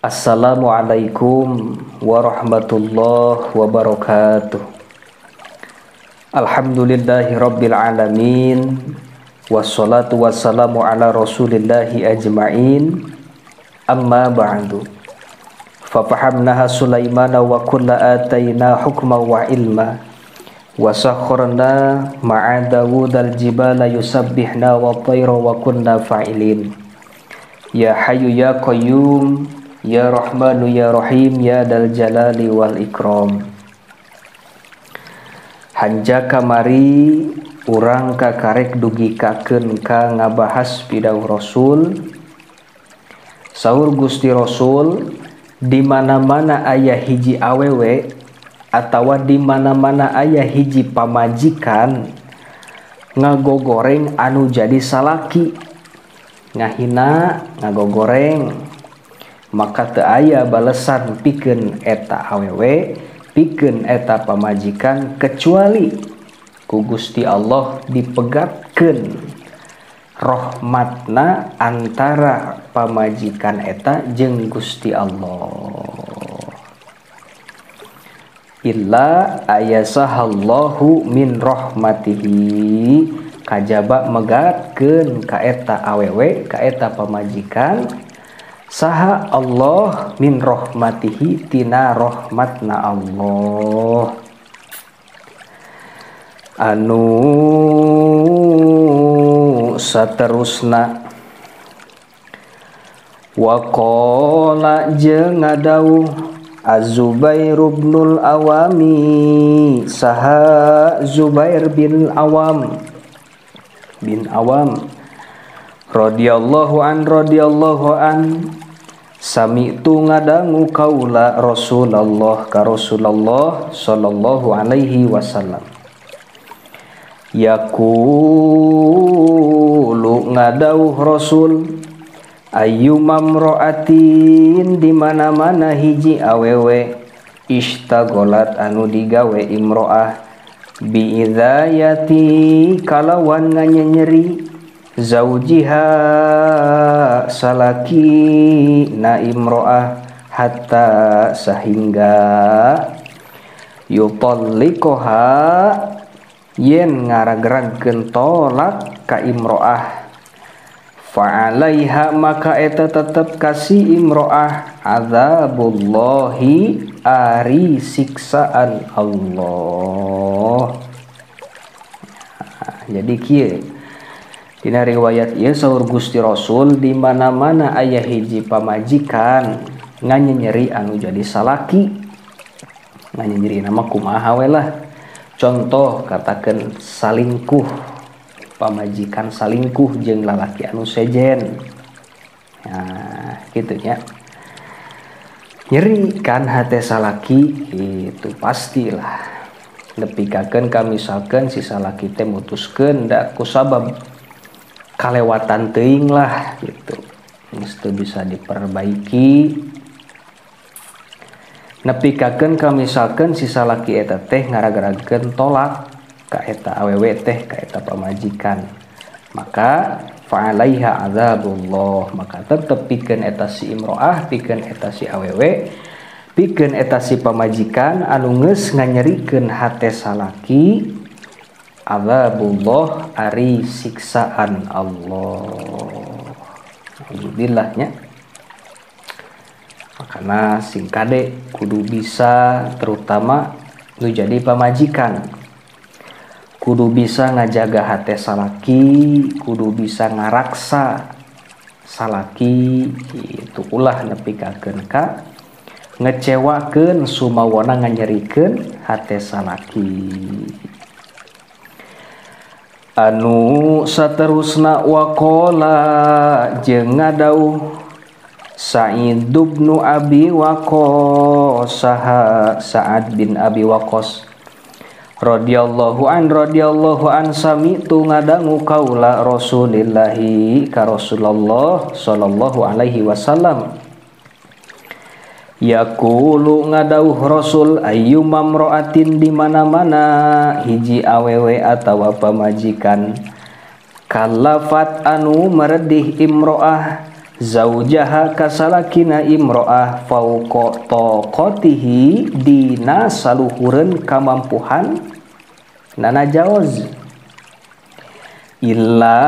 Assalamualaikum warahmatullahi wabarakatuh. Alhamdulillahi rabbil alamin. Wassalatu wassalamu ala rasulillahi ajma'in. Amma ba'du. Fafahamnaha Sulaimana wa kulla atayna hukma wa ilma. Wa sakharna ma'a Dawudal jibala yusabbihna wa tayra wa kunna fa'ilin. Ya hayyu ya qayyum, ya Rahmanu ya Rahim, ya Dal Jalali wal Ikram. Hanja kamari urang kakarek dugikakeun ka ngabahas pidauh Rasul. Saur Gusti Rasul, di mana-mana aya hiji awewe atawa di mana-mana aya hiji pamajikan ngagogoreng anu jadi salaki, ngahina ngagogoreng, maka teu aya balesan pikeun eta awewe, pikeun eta pamajikan, kecuali ku Gusti Allah dipegatkeun rahmatna antara pamajikan eta jeung Gusti Allah. Illa ayasahallahu min rahmatihi, kajaba megatkeun ka eta awewe, ka eta pamajikan, saha Allah min rahmatihi, tina rahmatna Allah. Anu saterusna waqala jeung ngadauh Az-Zubair binul Awami, saha Zubair bin Awam bin Awam radhiyallahu an radhiyallahu an, sami'tu ngadangu kaula Rasulullah ka Rasulullah sallallahu alaihi wasallam, yaqulu ngadauh Rasul, ayyuma mra'atin, di mana-mana hiji awewe, ishtagolat anu digawe imro'ah, biidzayati kalawan nganyenyeri, zaujiha salaki na imro'ah, hatta sahingga yutallikoha yen ngaragragkeun tolak ka imro'ah, fa'alaiha maka eta tetep kasih imro'ah azabullahi ari siksaan Allah. Nah, jadi kieu dina riwayat ieu saur Gusti Rasul, di mana-mana aya hiji pamajikan nganyenyeri anu jadi salaki, nganyenyeri nama kumaha we lah. Contoh katakeun salingkuh, pamajikan salingkuh jeung lalaki anu sejen. Nah, kitu nya. Nyeri kan hate salaki itu pastilah. Nepikakeun ka misalkeun si salaki teh mutuskeun da kusabab kalewatan teuing lah gitu. Geus teu bisa diperbaiki. Nepikakeun ka misalkeun si salaki eta teh ngaragragkeun tolak ka eta awewe teh, ka eta pamajikan, maka fa'alaiha azabullah, maka tetep pikeun eta si imro'ah, pikeun eta si awewe, pikeun eta si pamajikan anu geus nganyerikeun hate salaki, azabullah ari siksaan Allah. Alhamdulillah nya. Makana sing kade kudu bisa, terutama nu jadi pamajikan kudu bisa ngajaga hate salaki, kudu bisa ngaraksa salaki, itu ulah nepikakeun ka ngecewakeun sumawona nganyerikeun hate salaki. Anu saterusna waqala jeung ngadauh Sa'id bin Abi Waqqas, saha Sa'ad bin Abi Waqqas radhiyallahu an radhiyallahu an, sami'tu ngadangu kaula Rasulillahi ka Rasulullah sallallahu alaihi wasallam, yaqulu ngadauh Rasul, ayyuma mra'atin, di mana-mana hiji awewe atawa pamajikan, kalafat anu meredih imro'ah zaujaha kasalakina imro'ah fauqa taqatihi dina saluhureun kamampuhan nana jaoz illa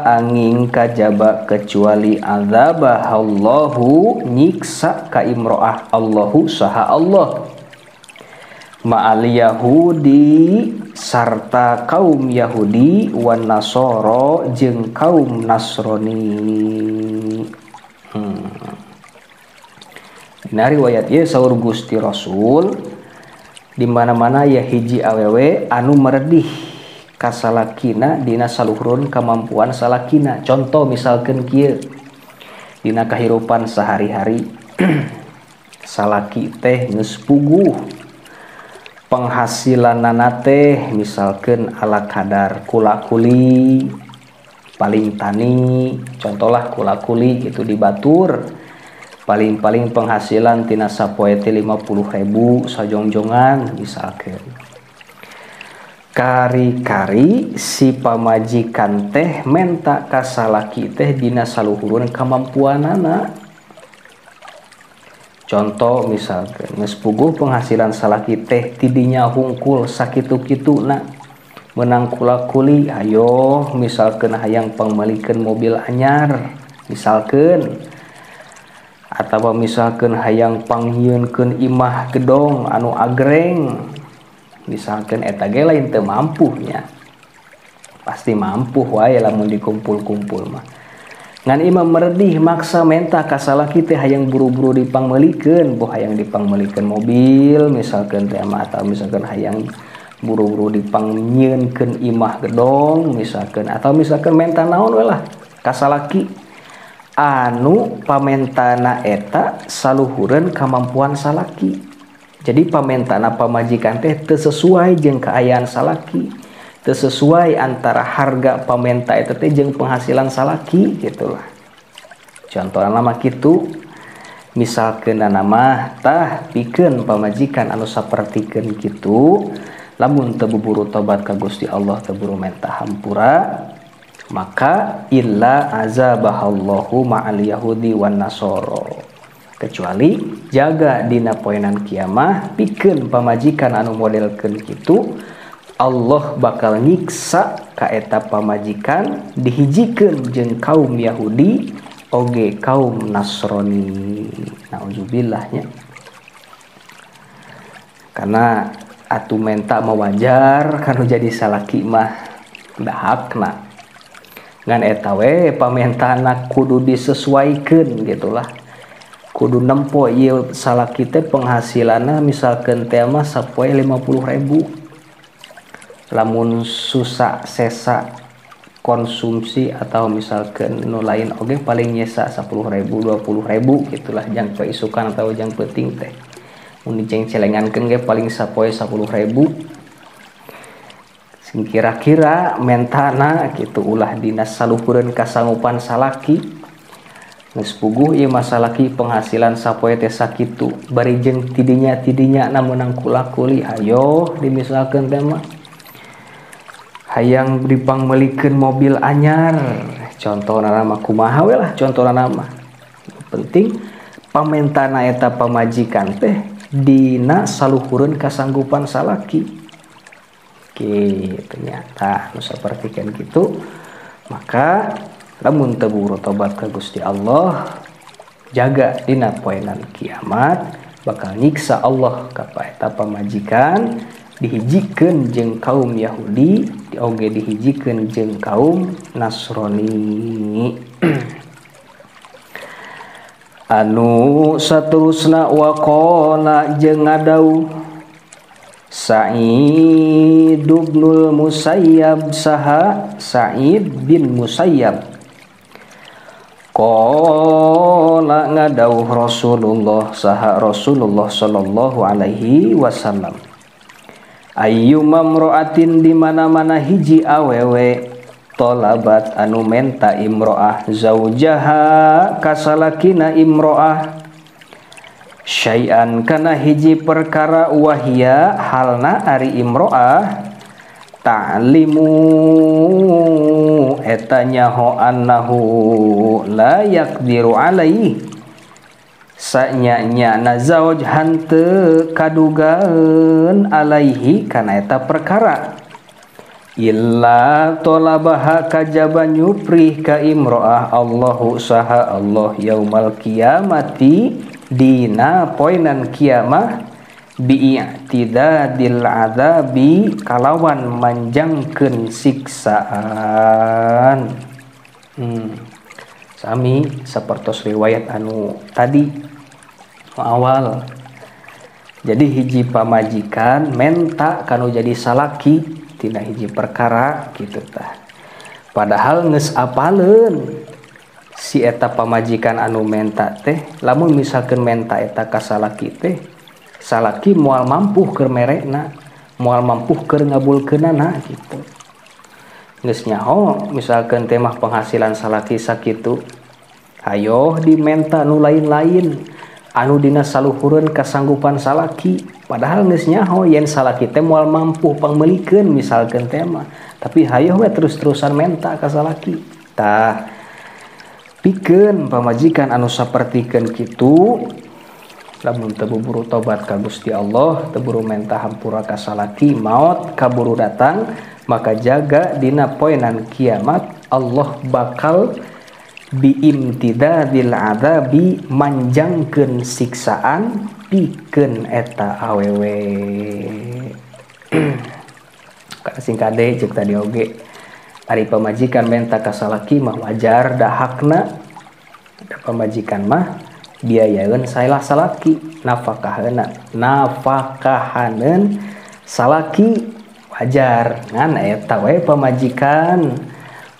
angin kajaba kecuali azabahallahu nyiksa ka imro'ah Allahu saha Allah ma'al Yahudi sarta kaum Yahudi wan Nasoro jeung kaum Nasrani. Dina riwayat ieu saur Gusti Rasul di mana-mana ya hiji awewe anu meredih kasalakina dina saluhurun kamampuan salakina. Contoh misalkan kieu dina kahirupan sehari-hari salaki teh geus puguh penghasilanana teh misalkan ala kadar kula-kuli paling tani, contohlah kula-kuli gitu di batur paling-paling penghasilan tina sapoe teh 50.000 sajongjongan misalkan. Kari-kari si pamajikan teh menta ka salaki teh dina saluhurun kamampuanana. Contoh misalkan geus puguh penghasilan salaki teh tidinya hungkul sakitu-kituna menang kula-kuli ayo misalkan hayang pangmalikeun mobil anyar misalkan atawa misalkan hayang pangnyieunkeun imah gedong anu agreng misalkan eta ge lain teu mampu nya, pasti mampu wae lamun dikumpul-kumpul mah. Ngan imam meredih maksa menta ka salaki teh hayang buru-buru dipangmeulikeun, boh hayang dipangmeulikeun mobil misalkan teh mah atau misalkan hayang buru-buru dipangnyieunkeun imah gedong misalkan atau misalkan menta naon we lah ka salaki anu pamentana eta saluhureun kamampuan salaki. Jadi pamentana pamajikan teh teu sesuai jeung kaayaan salaki, teu sesuai antara harga pamenta eta teh jeung penghasilan salaki gitulah. Contohna mah kitu, misalkeun mah tah pikeun pamajikan anu sapertikeun kitu, lamun teu buburu tobat ka Gusti Allah teu buru menta hampura, maka illa azabahallahu ma'al yahudi wan nasoro. Kecuali jaga dina poenan kiamah pikeun pamajikan anu modelkeun kitu, Allah bakal nyiksa ka eta pamajikan dihijikeun jeung kaum Yahudi oge kaum Nasrani. Nauzubillah nya. Karena atuh menta mah wajar kanu jadi salaki mah dahakna. Ngan eta we pamentana kudu disesuaikeun gitulah. Kudu nempo ieu salaki teh penghasilanna misalkeun teh mah sapoe 50.000. Lamun susah sesa konsumsi atau misalkan nu lain oge paling nyesa 10.000 20.000 gitulah jang peisukan atau jang penting teh. Mun diceng-celengankeun ge paling sapoe 10.000. Sing kira-kira mentana kitu ulah dina saluhureun kasangupan salaki. Geus puguh ieu mah salaki penghasilan sapoe teh sakitu bari jeung tidinya-tidinya na meunang kula-kuli hayo dimisalkeun teh mah hayang dipangmeulikeun mobil anyar contohna mah kumaha we lah contohna mah penting pamentana eta pamajikan teh dina saluhureun kasanggupan salaki kitu nya. Tah nu sapertikeun kitu maka lamun teu buru tobat ka Gusti Allah jaga dina poenan kiamat bakal nyiksa Allah ka eta pamajikan dihijikeun jeung kaum Yahudi oge dihijikeun jeung kaum Nasrani. Anu saterusna waqala jeung ngadau Sa'id bin Musayyab saha Sa'id bin Musayyab qala ngadau Rasulullah saha Rasulullah sallallahu alaihi wasallam ayyuma imra'atin di mana-mana hiji awewe tolabat anu menta imro'ah zaujaha kasalakina imro'ah syai'an kana hiji perkara wahia halna ari imro'ah ta'limu eta eta nyaho annahu la yaqdiru alaihi sanya-nya na zauj hanteu kadugaeun alaihi kana eta perkara illa tolabaha kajaba nyuprih ka imro'ah Allahu saha Allah yaumal kiamati dina poenan kiamah bi'tidadil adzabi kalawan manjangkeun siksaan. Sami sapertos riwayat anu tadi awal. Jadi hiji pamajikan menta kanu jadi salaki tina hiji perkara gitu tah. Padahal geus apaleun si eta pamajikan anu menta teh, lamun misalkeun menta eta ka salaki teh, salaki moal mampuh keur merekna, moal mampuh keur ngabulkeunana gitu. Geus nyaho misalkeun teh mah penghasilan salaki sakitu, hayoh dimenta nu lain-lain anu dina saluhureun kasanggupan salaki, padahal geus nyaho yen salaki teh moal mampu pangmeulikeun misalkeun teh mah, tapi hayoh we terus-terusan menta ka salaki. Tah pikeun pamajikan anu sapertikeun kitu, lamun teu buru tobat ka Gusti Allah, teu buru menta hampura ka salaki, maot kaburu datang, maka jaga dina poenan kiamat Allah bakal biimtidadil adzabi manjangkeun siksaan pikeun eta awewe. Sing kade ceuk tadi oge, ari pamajikan menta ka salaki mah wajar da hakna, da pamajikan mah biayaeun salah salaki, nafakaheuna nafakahaneun salaki wajar, ngan eta we pamajikan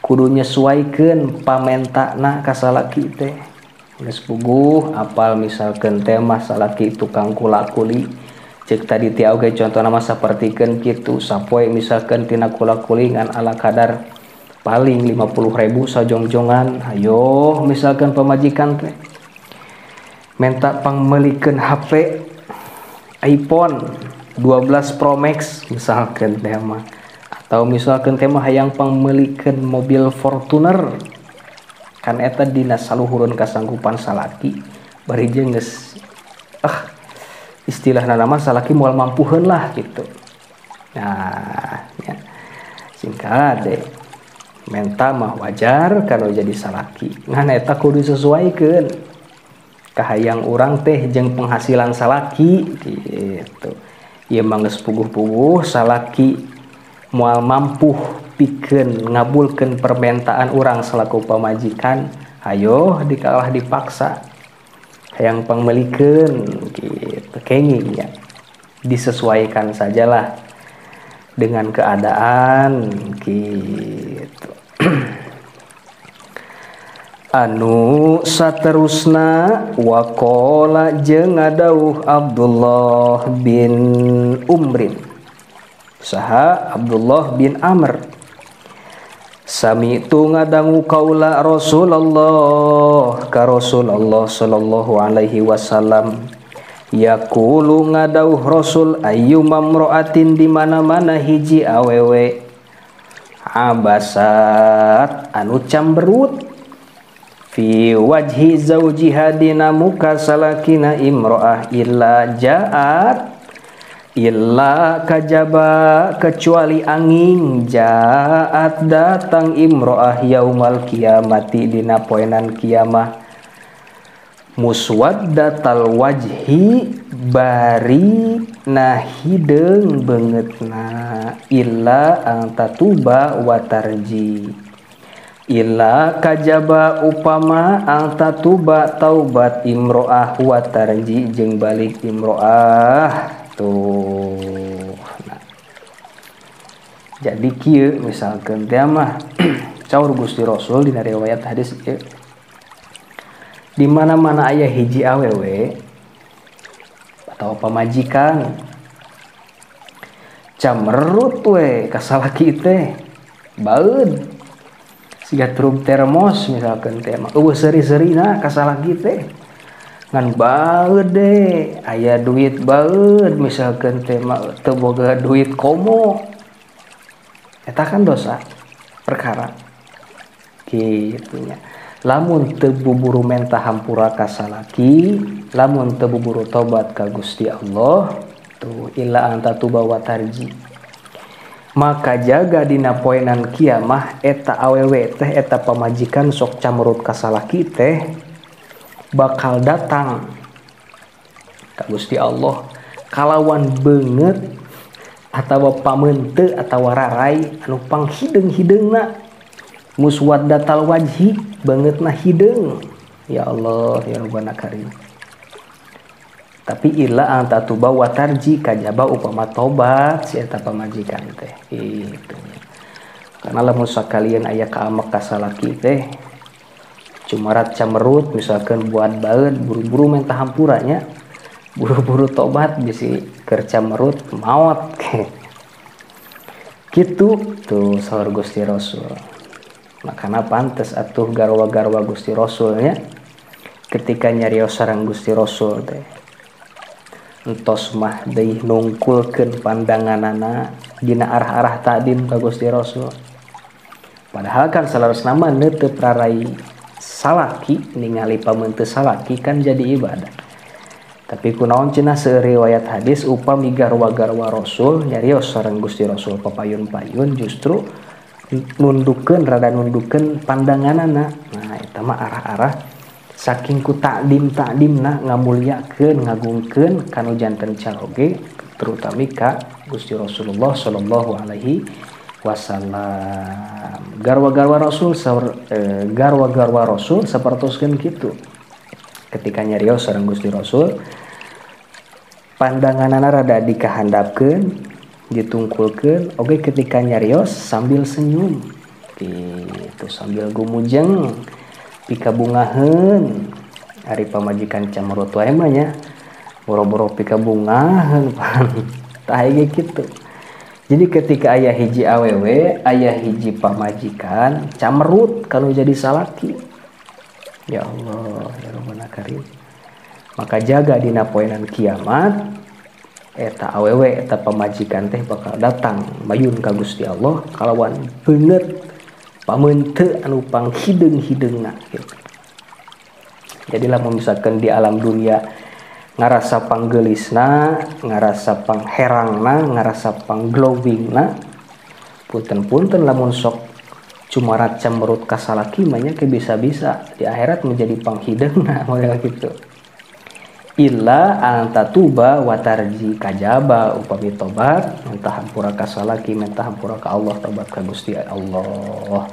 kudu nyesuaikeun pamentana ka salaki teh. Geus puguh apal misalkeun teh mah salaki tukang kula-kuli, ceuk tadi teh oge contona mah sapertikeun kitu, sapoe misalkeun tina kula-kuli ngan ala kadar paling 50.000 sajongjongan, hayoh misalkeun pamajikan teh menta pangmeulikeun HP iPhone 12 Pro Max misalkeun teh mah, atau misalkan tema hayang pangmeulikeun mobil Fortuner, kan eta dina saluhureun kasanggupan salaki bari jeung geus istilahna mah salaki moal mampuheun lah gitu. Nah ya, singkat deh menta mah wajar kalau jadi salaki, ngan eta kudu disesuaikeun kahayang urang teh jeung penghasilan salaki gitu. Ieu mah geus puguh-puguh salaki moal mampu pikeun ngabulkeun permintaan urang selaku pamajikan, hayoh dikalah dipaksa hayang pangmeulikeun gitu, kenging ya, disesuaikan sajalah dengan keadaan gitu. Anu saterusna waqala jeung ngadauh Abdullah bin Umrin, saha Abdullah bin Amr, sami'tu ngadangu kaula Rasulullah ka Rasulullah sallallahu alaihi wasallam, yaqulu ngadauh Rasul ayyuma mra'atin di mana-mana hiji awewe abasat anu camberut fi wajhi zaujiha dina muka salakina imro'ah illa ja'at illa kajaba kecuali angin ja'at datang imro'ah yaumal kiamati dina poenan kiamah muswaddatal wajhi bari na hideung beungeutna illa ang tatuba watarji illa kajaba upama ang tatuba taubat imro'ah watarji jeung balik imro'ah. Tuh. Nah. Jadi kieu misalkeun teh mah caur Gusti Rasul dina riwayat hadis ieu, di mana-mana aya hiji awewe atau pamajikan camerut we ka salaki teh baeud siga truk termos misalkeun teh mah eueuh seuri-seurina ka salaki teh ngan baeud deh aya duit baeud misalkeun teh mah teu boga duit komo, eta kan dosa perkara. Kitu nya. Lamun teu buburu menta hampura ka salaki, lamun teu buburu tobat ka Gusti Allah, tuh illa anta tuba wa tarji. Maka jaga dina poenan kiamah eta awewe teh eta pamajikan sok camrut ka salaki teh bakal datang ka Gusti Allah kalawan beungeut atawa pamente atawa rarai anu panghideung-hideungna muswaddatal wajhi beungeutna hideung. Ya Allah ya Rabbana karim. Tapi illa anta tuba wa tarji kajaba upama tobat si eta pamajikan teh gitu. Karena lamun sakalian aya kaamek ka salaki teh cumarat camerut misalkan buat baeud buru-buru minta hampuranya, buru-buru tobat bisi keur camerut maot. Kitu tuh saur Gusti Rasul. Makana pantes atuh garwa-garwa Gusti Rasulnya ketika nyarios sareng Gusti Rasul teh entos mah deui nungkulkeun pandanganana dina arah-arah takdim ka Gusti Rasul. Padahal kan salarosna mah neuteup rarai salaki ningali pamente salaki kan jadi ibadah. Tapi kunaon cenah seueur riwayat hadis upami garwa-garwa Rasul nyarios sareng Gusti Rasul papayun-payun justru nundukeun rada nundukeun pandanganana. Nah eta mah arah-arah saking ku takdim-takdimna ngamuliakeun ngagungkeun kanu janten caroge terutami ka Gusti Rasulullah sallallahu alaihi wasallam. Garwa-garwa Rasul garwa-garwa Rasul sapertoskeun kitu. Ketika nyarios sareng Gusti Rasul pandanganana rada dikahandapkeun ditungkulkeun oge ketika nyarios sambil senyum gitu sambil gumujeng pikabungaheun. Ari pamajikan camrut wae mah nya boro-boro pikabungaheun pan tah ge kitu. Jadi ketika aya hiji awewe aya hiji pamajikan camerut kalau jadi salaki. Ya Allah ya Rabbana karim. Maka jaga dina poenan kiamat eta awewe eta pamajikan teh bakal datang mayun ka Gusti Allah kalawan beungeut pamente anu panghideung-hideungna gitu. Jadi lamun misalkan di alam dunia ngarasa panggelisna, ngarasa pangherangna, ngarasa pangglowingna, punten-punten lamun sok cumarat camerut ka salaki mah nya ke bisa-bisa di akhirat menjadi panghideungna model gitu. Illa anta tuba wa tarji kajaba upami tobat minta hampura ka salaki minta hampura ka Allah tobat ka Gusti Allah.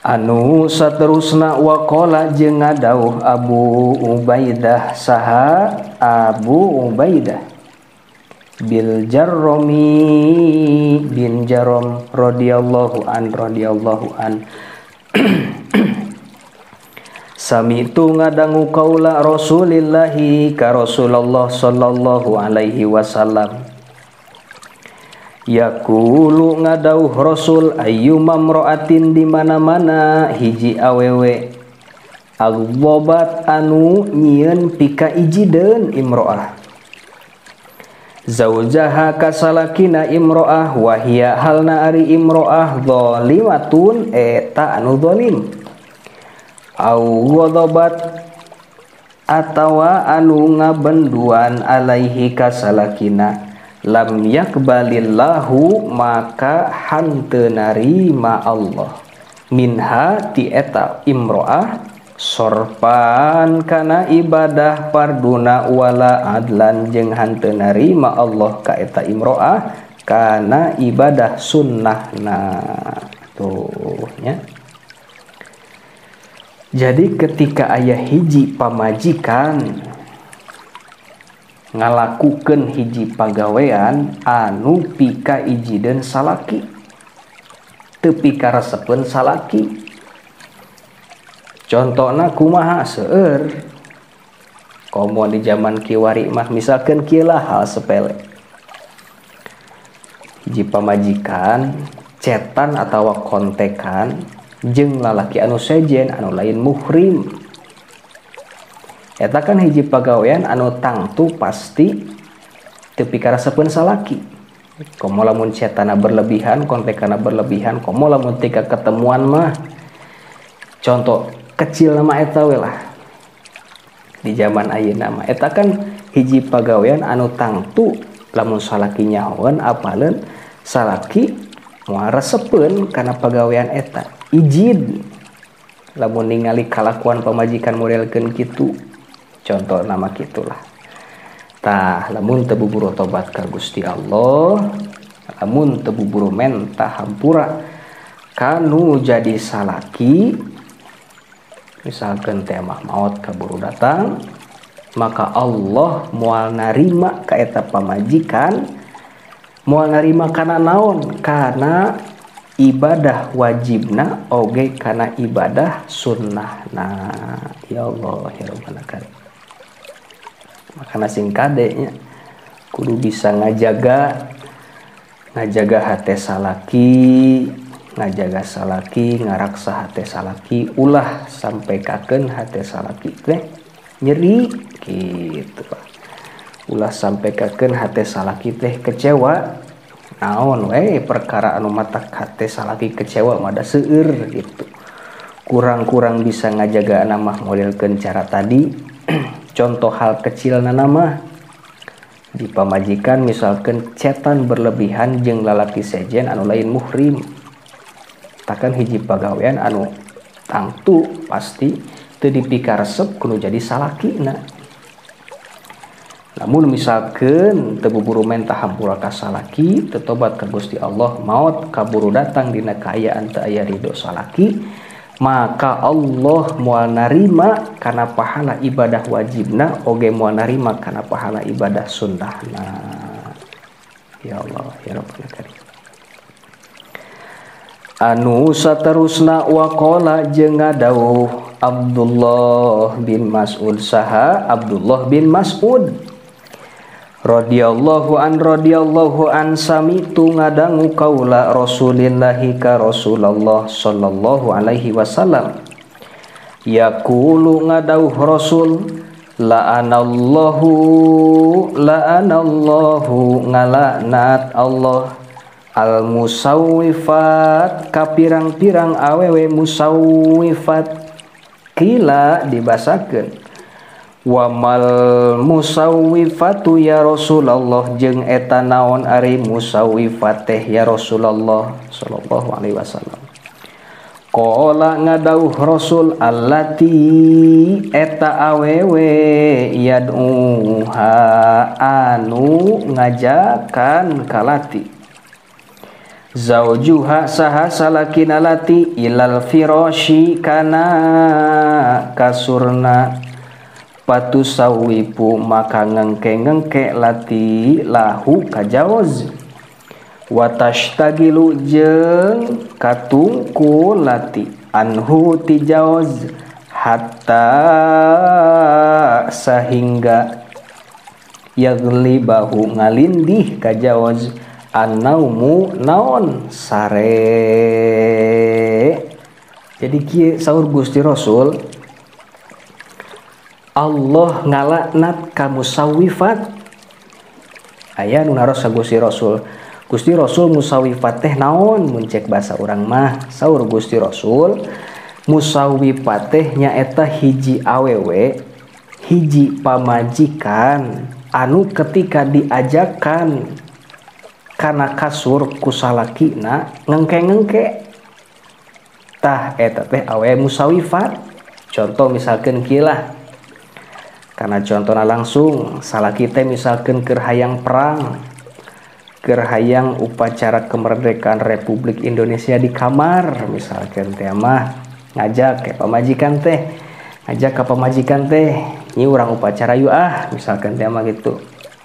Anu saterusna waqala jeung ngadauh Abu Ubaidah saha Abu Ubaidah bil Jarromi bin Jarrom radhiyallahu an sami'tu ngadangu kaula Rasulillahi ka Rasulullah sallallahu alaihi wasallam yaqulu ngadauh Rasul ayyuma mra'atin di mana-mana hiji awewe aghobat anu nyieun pika ijideun imro'ah zaujaha kasalakina imro'ah wahia halna ari imro'ah zalimatun eta anu zalim au ghadabat atawa anu ngabenduan alaihi kasalakina lam yakbalillahu maka hanteu narima Allah minha ti eta imro'ah sorpan kana ibadah parduna wala adlan jeung hanteu narima Allah ka eta imro'ah kana ibadah sunnahna tuh nya. Jadi ketika ayah hiji pamajikan ngalakukeun hiji pagawean anu pika ijideun salaki teu pikaresepeun salaki. Contona kumaha seueur komo di zaman kiwari mah misalkan kieu lah hal sepele. Hiji pamajikan cetan atawa kontekan jeung lalaki anu sejen anu lain muhrim. Eta kan hiji pagawean anu tangtu pasti teu pikaresepeun salaki. Komo lamun cetana berlebihan, kontekana berlebihan, komo lamun tika ketemuan mah. Contoh kecil nama eta we lah. Di zaman ayeuna mah eta kan hiji pagawean anu tangtu lamun salaki nyahoeun apaleun salaki moal resepeun kana pagawean eta. Ijid lamun ningali kalakuan pamajikan modelkeun kitu. Contoh nama kitulah. Tah lamun teu buburu tobat ka Gusti Allah, lamun teu buburu menta hampura kanu jadi salaki, misalkan teh mah maot kaburu datang, maka Allah moal narima ka eta pamajikan, moal narima kana naon? Kana ibadah wajibna oge kana ibadah sunnahna. Ya Allah ya Rabbana karim. Makana sing kade nya kudu bisa ngajaga hate salaki, ngajaga salaki, ngaraksa hate salaki, ulah sampai kakeun hate salaki teh nyeri gitu Pak. Ulah sampai kakeun hate salaki teh kecewa. Naon we perkara anu matak hate salaki kecewa mah da seueur gitu. Kurang-kurang bisa ngajaga mah modelkeun cara tadi. Contoh hal kecil mah di pamajikan misalkan cetan berlebihan jeung lalaki sejen anu lain muhrim. Takkan hiji pagawean anu tangtu pasti teu dipikaresep kudu jadi salakina. Lamun misalkan teu buburu menta hampura ka salaki, teu tobat ka Gusti Allah, maot kaburu datang dina kaayaan teu aya ridho salaki, maka Allah moal narima kana pahala ibadah wajibna oge moal narima kana pahala ibadah sunnahna. Ya Allah ya Rabbana karim. Anu saterusna waqala jeung ngadawuh Abdullah bin Mas'ud saha Abdullah bin Mas'ud radhiyallahu an samitu ngadangu kaula Rasulillahi ka Rasulullah sallallahu alaihi wasallam yaqulu ngadauh Rasul la'anallahu ngalaknat Allah al musawwifat ka pirang-pirang awewe musawwifat kila dibasakeun wamal musawwifatu ya Rasulullah jeung eta naon ari musawwifat teh ya Rasulullah sallallahu alaihi wasallam. Qala ngadauh Rasul allati eta awewe yad'uha anu ngajakan kalati zaujuha saha salakina lati ilal firasyi kana kasurna patusawipu maka ngengke-ngengke lati lahu kajaoz watastagilu jeung katungku lati anhu tijaoz hatta sahingga yaglibahu ngalindih kajaoz annaumu naon sare. Jadi kieu saur Gusti Rasul, Allah ngalaknat ka musawwifat. Aya nu naros ka Gusti Rasul, Gusti Rasul musawwifat teh naon? Mun cek basa urang mah saur Gusti Rasul musawwifat teh nyaeta hiji awewe, hiji pamajikan anu ketika diajakan kana kasur ku salakina ngengke-ngengke. Tah eta teh awewe musawwifat. Contoh misalkeun kieu lah, karena contohna langsung salaki teh misalkeun keur hayang perang, keur hayang upacara kemerdekaan Republik Indonesia di kamar misalkeun teh mah ngajak ke pamajikan teh, ngajak ka pamajikan teh nyi urang upacara yuk ah misalkeun teh mah gitu.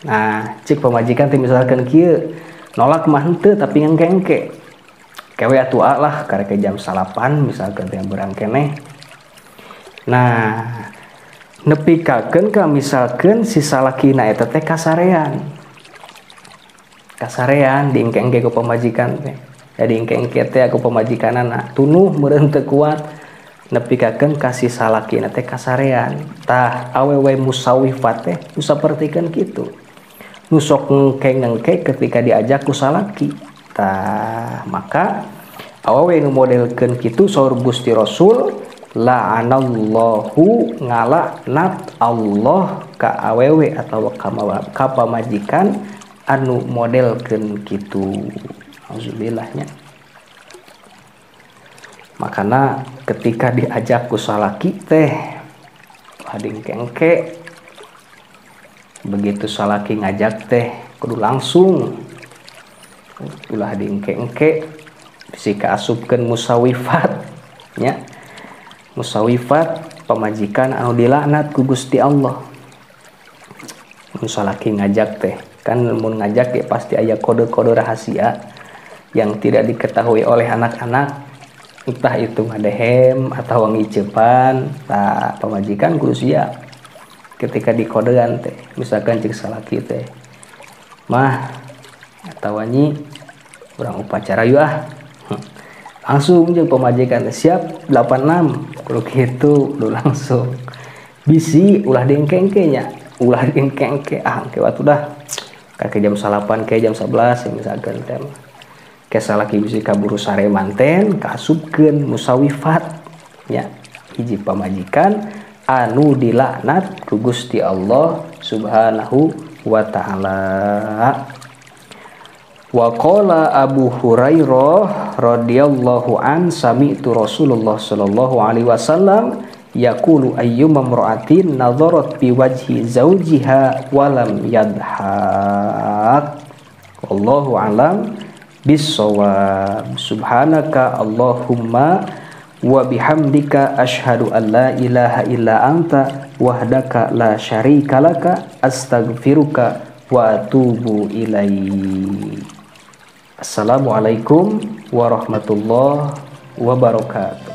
Nah cek pamajikan teh misalkeun kieu nolak mah henteu tapi ngengke-engke kewe atuh lah karek jam 9 misalkeun teh berang keneh. Nah nepikakeun ka misalkeun si salakina eta teh kasarean, kasarean diengke-engke ku pamajikan teh, jadi engke-engke teh ku pamajikanana tunuh meureun teu kuat nepikakeun ka si salakina teh kasarean. Tah awewe musawwifat teh sapertikeun kitu. nu sok ngengke-ngengke ketika diajak ku salaki. Tah maka awewe nu modelkeun kitu saur Gusti Rasul la'anallahu ngalaknat Allah ka awewe atawa ka pamajikan anu modelkeun kitu. Auzubillah nya. Makana ketika diajak ku salaki teh dingkengke, begitu salaki ngajak teh kudu langsung, ulah dingkengke bisi kaasupkeun musawifat nya. Musawifat pamajikan anu dilaknat ku Gusti Allah. Mun salaki ngajak teh kan mun ngajak ya pasti aya kode-kode rahasia yang tidak diketahui oleh anak-anak, entah itu ngadehem atau ngicepan. Tah pamajikan kudu siap ketika dikodean teh. Misalkan cek salaki teh, mah atawa nyi urang upacara yuk ah, langsung jeung pamajikan teh siap 86 kudu kitu, kudu langsung. Bisi ulah dengkengke nya, ulah dengkengke ah engke watu dah kake jam 8 ke jam 11 misalkan teh. Ke salaki bisi kaburu sare manten kaasupkeun musawifat nya, hiji pamajikan anu dilaknat ku Gusti Allah Subhanahu wa taala. Wa qala Abu Hurairah radhiyallahu an sami'tu Rasulullah sallallahu alaihi wasallam yaqulu ayyuma imra'atin nadharat bi wajhi zawjiha wa lam yadhak. Wallahu a'lam bissawab. Subhanaka Allahumma wa bihamdika asyhadu an la ilaha illa anta wahdaka la syarika laka astaghfiruka wa atubu ilaik. Assalamualaikum warahmatullahi wabarakatuh.